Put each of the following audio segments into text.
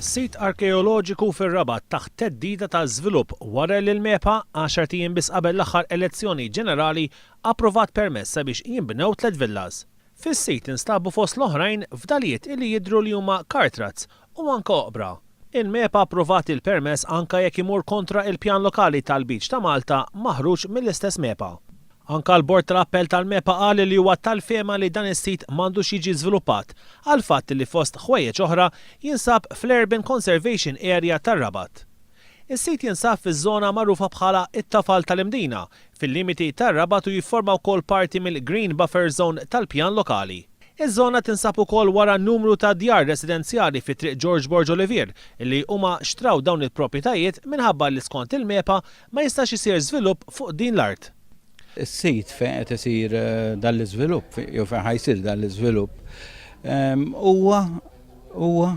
Sit arkeoloġiku fir-Rabat taħt theddida ta' żvilupp wara li l-MEPA, għaxart ijiem biss qabel l-aħħar elezzjoni ġenerali, approvat permess sabiex jinbnew tliet villas. Fis-sit instabu fost l-oħrajn fdalijiet illi jidhru li huma cart ruts u anke oqbra. Il-MEPA approvat il-permess anke jekk imur kontra il-pjan lokali tal-Lbiċ ta' Malta maħruġ mill-istess MEPA. Anke l-Bord tal-Appell tal-MEPA qal li huwa tal-fehma li dan is-sit m'għandux jiġi żviluppat għall-fatt li fost ħwejjeġ oħra jinsab fl-Urban Conservation Area tar-Rabat. Is-sit jinsab fiż-żona magħrufa bħala t-Tafal tal-Imdina, fil-limiti tar-Rabat u jifforma wkoll parti mill-Green Buffer Zone tal-pjan lokali. Iż-żona tinsab ukoll wara numru ta' djar residenzjali fi Triq George Borg Olivier li huma xtraw dawn il-proprjetajiet minħabba li skont il-MEPA ma jistax isir żvilupp fuq din l-art. Is-sit fejn qed isir dan l-iżvilupp jew fejn ħa jsir dan l-iżvilupp huwa huwa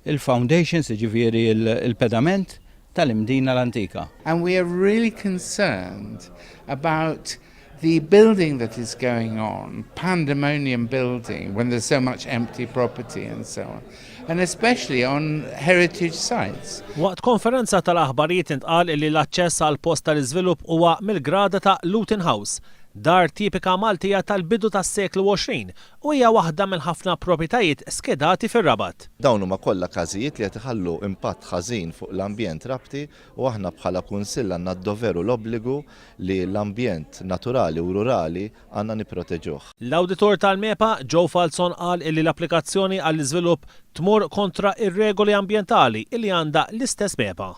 il-foundations, jiġifieri l-pedament tal-Imdina l-antika. And we are really concerned about the building that is going on, pandemonium building, when there's so much empty property and so on, and especially on heritage sites. Waqt konferenza tal-aħbarijiet intqal li l-aċċess għall-post tal-iżvilupp huwa mill-grada ta' Luton House, dar tipika Maltija tal-bidu tas-seklu 20 u hija waħda mill-ħafna proprjetajiet skedati fir-Rabat. Dawn huma kollha każijiet li qed iħallu impatt ħażin fuq l-ambjent Rabti u aħna bħala Kunsill għandna d-dover u l-obbligu li l-ambjent naturali u rurali għandna nipproteġuh. L-Awditur tal-MEPA, Joe Falzon qal illi l-applikazzjoni għall-iżvilupp tmur kontra r-regoli ambjentali illi għandha l-istess MEPA.